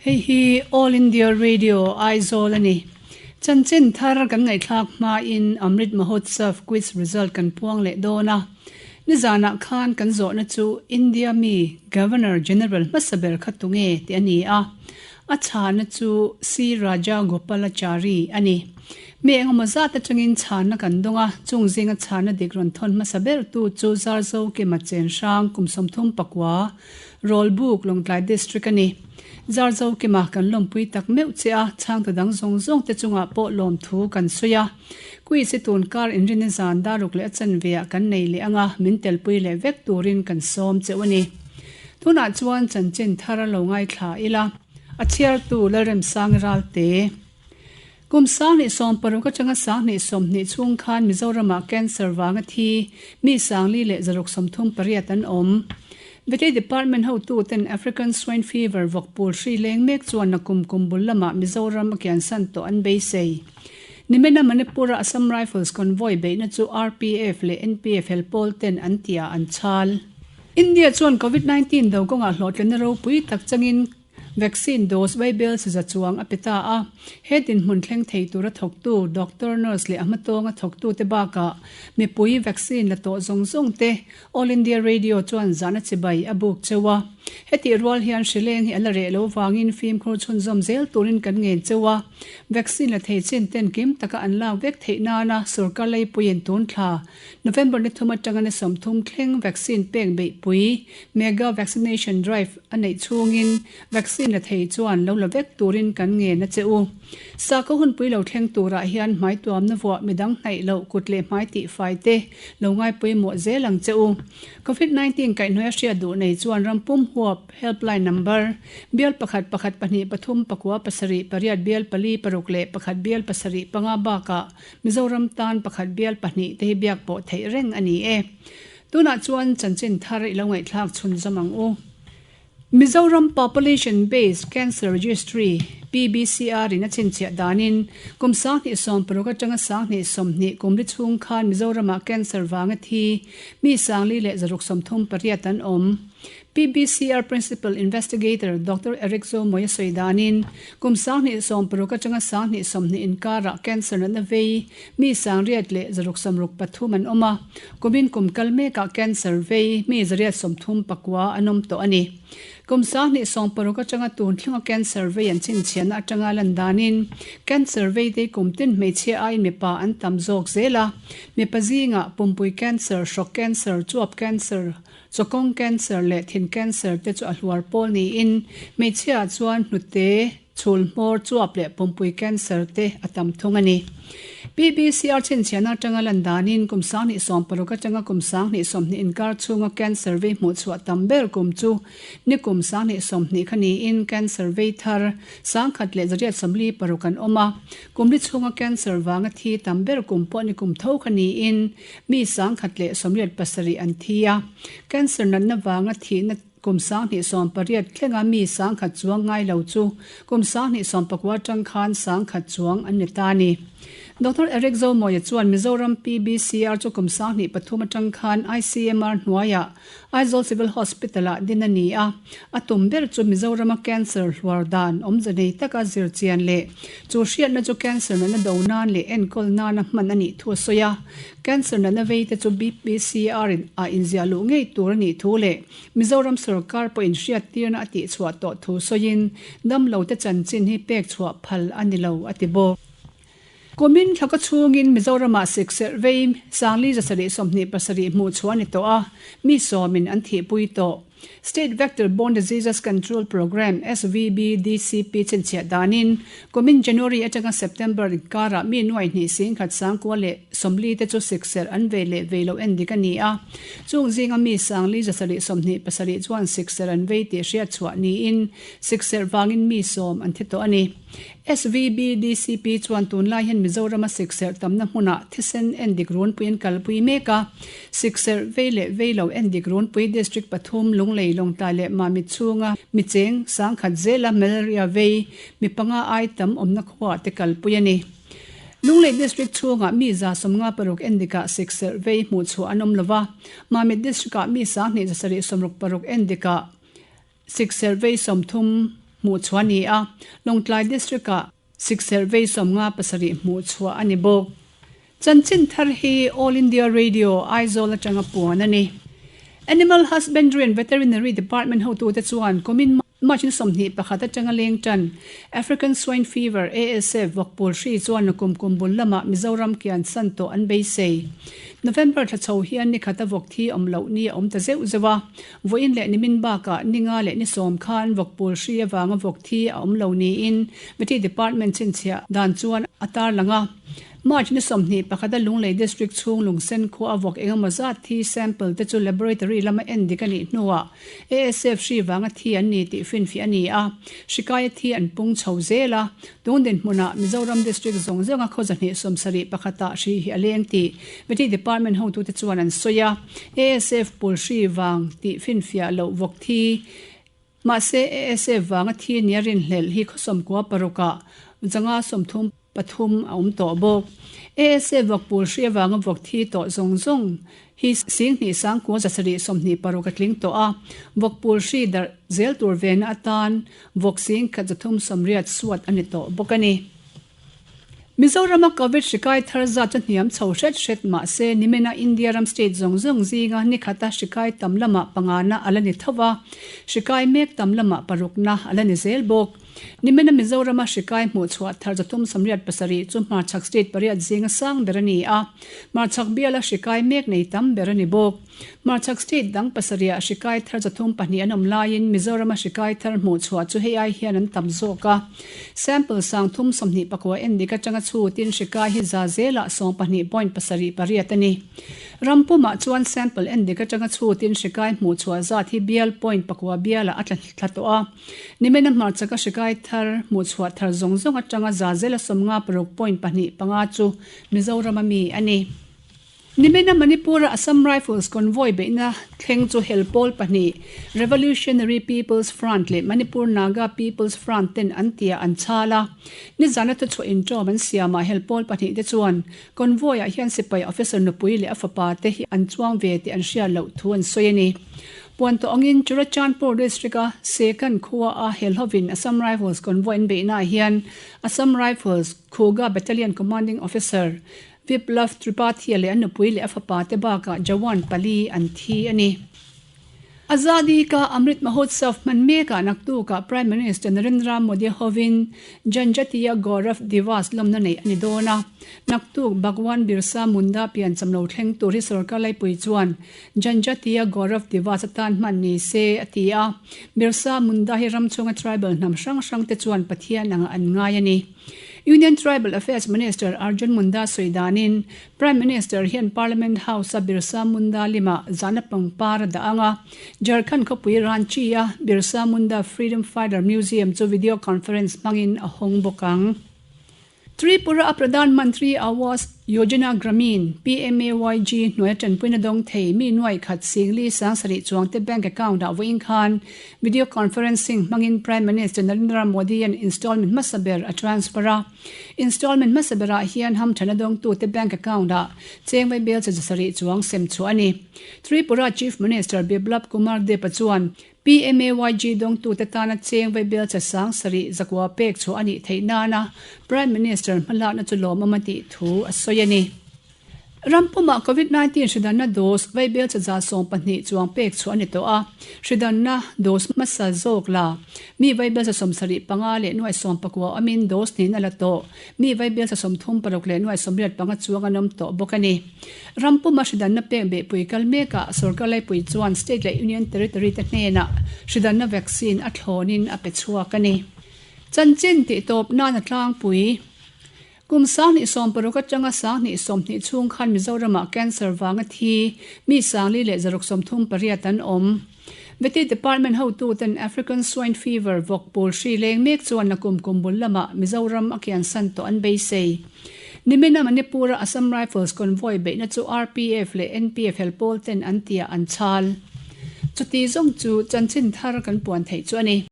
Hei hi All India Radio Aizawl a ni. Chanchin thar kan ngaihthlak hmain Amrit Mahotsav quiz result kan puang leh dawn a. Nizanah khan kan zawhna chu India mi Governor General hmasa ber kha tunge tih a ni a. A chhana chu C Raja Gopalachari a ni. Mi engemaw zat atangin chhana kan dawng a, chung zinga chhana dik rawn thawn hmasa bertu chu Zarzo Kima Chenhrang kum 34, Rawlbuk, Lawngtlai District a ni. Zarzo Kima kan lawmpui tak meuh che a, chhangtu dang zawng zawng te chungah pawh lawmthu kan sawi a. Quiz hi tun kar inrinna zan daruk leh a chanve ah kan nei leh ang a, min telpui leh vek turin kan sawm cheuh a ni. Tunah chuan chanchin thar a lo ngaithla ila. A chhiartu Lalremsangi Ralte. Kum 2016 atanga 2020 chhung khan Mizoramah cancer vanga thi mi 4,638 an awm. Vety Department hotuten African Swine Fever vawkpul hri leng mek chuan nakum kum bul lamah Mizoram a kiansan tawh an beisei. Nimena Manipur-a Assam Rifles convoy beihna chu RPF leh NPF helpawl ten an tia an chhal. India chuan Covid 19 do kawngah hlawhtlinna ropui tak changin Vaccine dose Vaibel siza chuang a pe ta a. He dinhmun thleng thei tura thawktu doctor, nurse leh a hmatawnga thawktute bakah mipui vaccine la tawh zawng zawng te All India Radio chuan zahna chibai a buk cheu a. Hetih rual hian hrileng hi a la reh lo vangin fimkhur chhunzawm zel turin kan ngen cheu a. Vaccine la thei chin ten kim taka an lak vek theih nana sorkar leipuiin tun thla November ni thum atanga ni 30 thleng vaccine pek beihpui Mega Vaccination Drive a neih chhungin vaccine la thei chuan lo la vek turin kan ngen a che u. Sakhaw hunpui lo thleng turah hian hmai tuamna vuah midang hnaih loh kut leh hmai tihfai te lo ngai pawimawh zel ang che u. Covid 19 kaihhnuai a hriat duh nei chuan ram pum huap helpline number bial pakhat pakhat pahnih pathum pakua pasarih pariat bial pali paruk leh pakhat bial pasarih panga bakah Mizoram tan pakhat bial pahnih te hi biak pawh theih reng a ni e. Tunah chuan chanchin thar i lo ngaihthlak chhunzawm ang u. Mizoram Population Based Cancer Registry, PBCR, in a chhinchhiah danin kum 2016 atanga 2020 kum li chhung khan Mizoramah cancer vanga thi mi 4,638 an awm. PBCR Principal Investigator Doctor Eric Zomoy a sawi danin kum 2016 atanga 2020 inkarah cancer natna vei mi 8,663 an awm a. Kumin kum kal mekah cancer vei mi 139 an awm tawh a ni. Kum 2016 atanga tun thlenga cancer vei an chhinchhiahna atanga lan danin cancer vei te kum tin hmeichhia aiin mipa an tam zawk zel a. Mipa zingah pumpui cancer, hrawk cancer, chuap cancer, chawkawng cancer leh thin cancer te chu a hluar pawl niin hmeichhia chuan hnute, Chhul hmawr chuap leh pumpui cancer te a tam thung a ni. PBCR chhinchhiahna atanga lan danin kum 2016 atanga kum 2020 inkar chhunga cancer vei hmuhchhuah tam ber kum chu nikum 2020 kha niin cancer vei thar 1,146 an awm a. Kum li chhunga cancer vanga thi tam ber kum pawh nikum tho kha niin mi 187 an thi a. Cancer natna vanga thihna Kum 2018 thlenga mi 1,000 chuang ngai lo chu kum 2019 atang khan 1,000 chuang an ni ta a ni. Doctor Eric Zomoya chuan Mizoram PBCR chu kum 2003 atang khan ICMR hnuaiah Aizawl Civil Hospital-ah din a ni a. A tum ber chu Mizorama cancer hluar dan awmze nei taka zirchian leh chu hriatna chu cancer natna do nan leh enkawl nana hman a nih thu a sawi a. Cancer natna veite chu BPCR in a inziah luh ngei tur a nih thu leh Mizoram sorkar pawhin hriattirna a tihchhuah tawh thu sawiin damlo te chanchin hi pek chhuah phal a ni lo a ti bawk. Kumin thlaka chhungin Mizoramah sikserh vei 4,727 hmuh chhuah a ni tawh a, mi sawmin an thihpui tawh. State Vector Borne Diseases Control Programme, SVBDCP, chhinchhiah danin kumin January atanga September inkarah mi nuai hnih singkhat sangkua leh sawmli te chu sikserh an vei leh vei loh en dik a ni a. Chung zinga mi sangli 727 chuan sikserh an vei tih hriat chhuah niin sikserh vangin mi sawm an thi tawh a ni. SVBDCP chuan tunlai hian Mizorama sikserh tamna hmunah thisen endik runpui an kalpui mek a. Sikserh vei leh vei lo endik runpui District pathum, Lunglei, Lawngtlai leh Mamit chhunga mi cheng sangkhat zela malaria vei mi panga ai tam awmna khuaah te kalpui a ni. Lunglei District chhungah mi 56 endikah sikserh vei hmuhchhuah an awm lova, Mamit District-ah mi 2766 endikah sikserh vei 30. hmuh chhuah a ni a, Lawngtlai District-ah sikserh vei 57 hmuh chhuah a ni bawk. Chanchin thar hi All India Radio, Aizawl atanga puan a ni. Animal Husbandry and Veterinary Department hotute chuan kumin March ni 21 atanga leng tan African Swine Fever, ASF, vawkpul hri chuan nakum kum bul lamah Mizoram kian san tawh an beisei. November thla chho hian ni khata vawk thi awm loh ni a awm ta zeuh zeuh a, vawiin leh nimin bakah ni nga leh ni sawm khan vawkpul hri avanga vawk thi a awm lo niin Vety Department chhinchhiah dan chuan a tarlang a. March ni 21 a Lunglei District chhung Lungsen khua a vawk engemaw zat thi sample te chu laboratory lama en dik a nih hnuah ASF hri vanga thi an ni tih finfiah a ni a, hri kaia thi an pung chho zel a. Tun dinhmunah Mizoram District zawng zawnga khaw 271 ah hri hi a leng tih Vety Department hotute chuan an sawi a. ASF pul hri vang tih finfiah loh vawk thi Mahse, ASF vanga thi nia rinhlelh hi khaw 96 ah 133 a awm tawh bawk. ASF vawkpul hri avanga vawk thi tawh zawng zawng hi 29,726 a tling tawh a, vawkpul hri darh zel tur vena atan vawk 1,380 suat a ni tawh bawk a ni. Mizorama Covid hri kai thar zat chu hniam chho hret hret mah se nimina India ram state zawng zawng zinga ni khata hri kai tam lamah pangana a la ni tho va, hri kai mek tam lamah parukna a la ni zel bawk. Nimina Mizorama hri kai hmuh chhuah thar 387 chu hmarchhak state pariat zinga sang ber a ni a, hmarchhak biala hri kai mek nei tam ber a ni bawk. Hmarchhak state dang pasarihah hri kai thar 32 an awm laiin Mizorama hri kai thar hmuh chhuah chu hei ai hian an tam zawk a. Sample 329 en dik atanga chhutin hri kai hi za zelah 12.78 a ni. Ram pumah chuan sample en dik atanga chhutin hri kai hmuh chhuah zat hi bial point pakua bialah a tla thla tawh a. Nimina hmarchhaka hri kai thar hmuh chhuah thar zawng zawng atanga za zela 56.25 chu Mizorama mi a ni. Nimina Manipur-a Assam Rifles convoy beihna thleng chu hel pawl pahnih, Revolutionary People's Front leh Manipur Naga People's Front ten an tia an chhal a. Nizana thuchhuah inṭawm an siamah hel pawl pahnih te chuan convoy-ah hian sipai officer nupui leh a fapa te hi an chuang ve tih an hriat loh thu an sawi a ni. Puan tawh angin Churachandpur district-a Sekan khua-a hel hovin Assam Rifles convoy an beihnaah hian Assam Rifles Khuga Battalion Commanding Officer Viplav Tripathi leh a nupui leh a fapa te bakah Jawan pali an thi a ni. Azadi Ka Amrit Mahotsav hman mekah naktukah Prime Minister Narendra Modi hovin Janjatiya Gaurav Divas lawmna neih a ni dawn a. Naktuk Bhagwan Birsa Munda piancham lo thleng tur hi sorkar laipui chuan Janjatiya Gaurav Divas atan hman ni se a ti a. Birsa Munda hi ram chhunga tribal hnam hrang hrang te chuan Pathian anga an ngai a ni. Union Tribal Affairs Minister Arjun Munda sawi danin Prime Minister hian Parliament House-a Birsa Munda limah zahna pangpar a dah ang a, Jharkhand khawpui Ranchi-a Birsa Munda Freedom Fighter Museum chu video conference hmangin a hawng bawk ang. Tripura-a Pradhan Mantri Awas Yojana Gramin, PMAYG, hnuaia tanpuina dawng thei mi nuai khat singli 7000 chuangte bank account-ah vawiin khan Video conferencing hmangin Prime Minister Narendra Modi-a'n installment hmasa ber a transfer a. Installment hmasa berah hian hamthan a dawngtute bank account-ah cheng vaibel cha 700 chuang sem chhuah a ni. Tripura Chief Minister Biplab Kumar Deb-a chuan PMAYG dawngtute tana cheng vaibel cha 7900 pek chhuah a nih theih nana Prime Minister hmalakna chu lawmawm a tih thu a sawi a ni. Ram pumah Covid 19 hridanna dose vaibel chaza 12 chuang pek chhuah a ni tawh a, hridanna dose hmasa zawk la mi vaibel cha 75 leh nuai 19 awmin dose hnin a la tawh mi vaibel cha 36 leh nuai 85 chuang an awm tawh bawk a ni. Ram puma hridanna pek behpui kal mekah sorkar laipui chuan state leh union territory te hnenah hridanna vaccine a thlawnin a pe chhuak a ni. Chanchin tihtawp nan a tlangpui. Kum 2060 atanga 2020 chhung khan Mizoramah cancer vanga thi mi 4,638 an awm. Vety Department hotuten African Swine Fever vawk pawl hri leng mek chuan nakum kum bul lamah Mizoram a kiansan tawh an beisei. Nimina Manipur-a Assam Rifles convoy beihna chu RPF leh NPF helpawl ten an tia an chhal. Chuti zawng chu chanchin thar kan puan theih chu a ni.